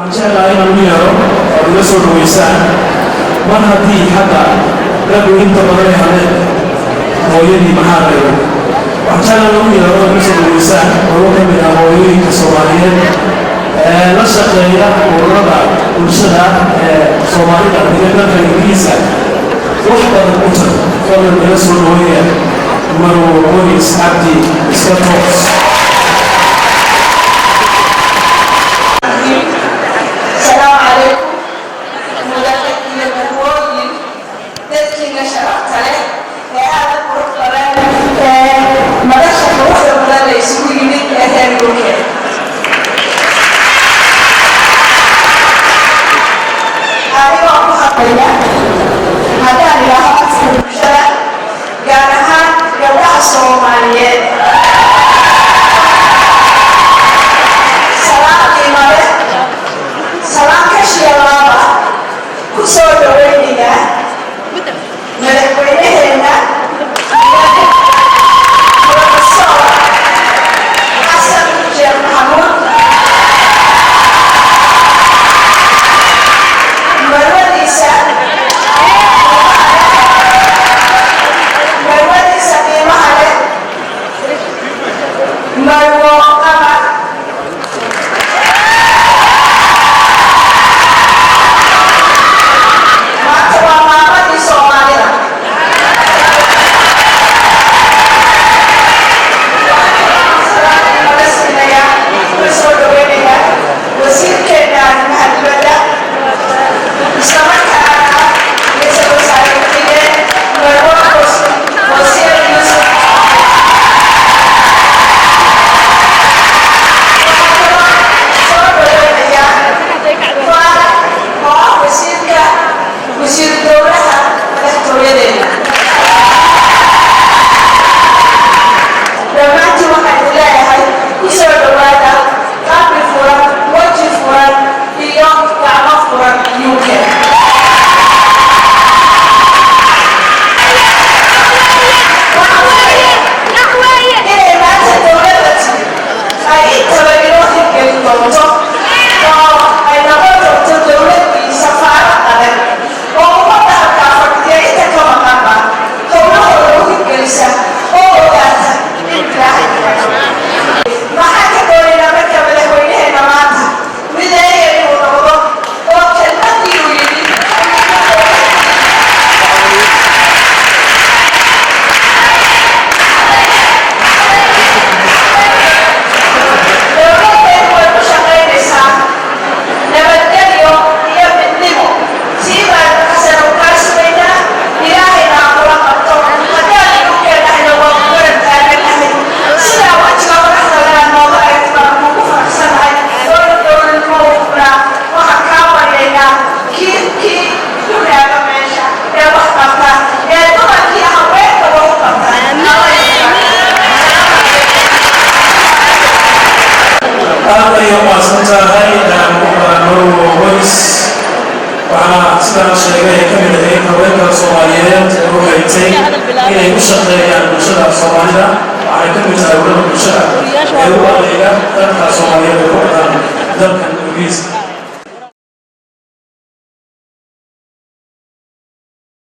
Jeclahay inaan u yeero oad ila soo dhaweysaan, mar haddii hadda raggu inta badan ay hadleen, hooyadii maxaa reebay? Waxaan jeclahay inaan u yeero oad ila soo dhaweysaan oo ka mid ah hooyooyinka Soomaaliyeed ee la shaqeeya ururada bulshada ee Soomaalida degan dalka Ingiriiska wax badan u tar. Fadlan ila soo dhaweeya Marwo Boris Cabdi Iska Toos. Asalaamu calaykum, mudane iyo marwooyin, dadkiina sharafta leh ee aada u qurux badan ee madasha quruxda badan la isugu yimid ee reer UK. Anigoo ku hadlaya, haddaan idhaaho, afka bulshada, gaar ahaan gabdhaha Soomaaliyeed, salaam qiimo leh, salaan kashiya laaba ku soo dhawaynaynaa madaxweynaheenna, Professor Xasan Sheekh Maxamuud, marwadiisa, marwadiisa qiimaha leh, Marwo Qamar. Maanta waa maamadii Soomaalida. Salaam siinayaa, la soo dhaweynayaa wasiirkeena arrimaha dibadda, islamarkaana ra-iisul wasaare ku-xigeen, Marwo Wasiir Yuusuf. Waxaa kaloo soo dhaweynayaa Faarax oo ah wasiirka, wasiir dowlaha madaxtooyadeena. Dhammaantiin waxaan idin leeyahay ku soo dhowaada qalbi furan, weji furan iyo gacmo furan UK. Inay maanta dowladda timid ay intaba inoo hirgelin doonto oo ay noqon doonto dowladdii safaarad adag oo ummadda halkaa fadhiya inta ka maqanba howlahooda u hirgelisa oo ogaata in Ilaahay. Maxaan ka doonaynaa marka madaxweynaheena maanta? Mideeya inuu noqdo oo kelmadii uu yidhi. Dowladdeedu way ku shaqaynaysaa nabadgelyo iyo midnimo. Tii baan Xasan u kaa sugaynaa, Ilaahayna ha kula qabto. Haddaan igu keenahayna waa ku garab taagannahay. Sidaa wejiga qoraxda leh aad nooga aragti baan kugu faraxsanahay. Dowladnimo ufnaa waxaan kaa baryaynaa kii ku raaga meesha ee wax qabta ee dumarkii haweenka wax u qabta. Aad ayay u mahadsan tahay Marwo Boys. Waxaana sidaan sheegay ay ka mid ahayd haweenka Soomaaliyeed ee u haytay inay u shaqeeyaan bulshada Soomaalida. Waxay ka mid tahay ururada bulshada ee u adeega dadka Soomaaliyeed ee ku dhaqan dalkan Ingiriiska.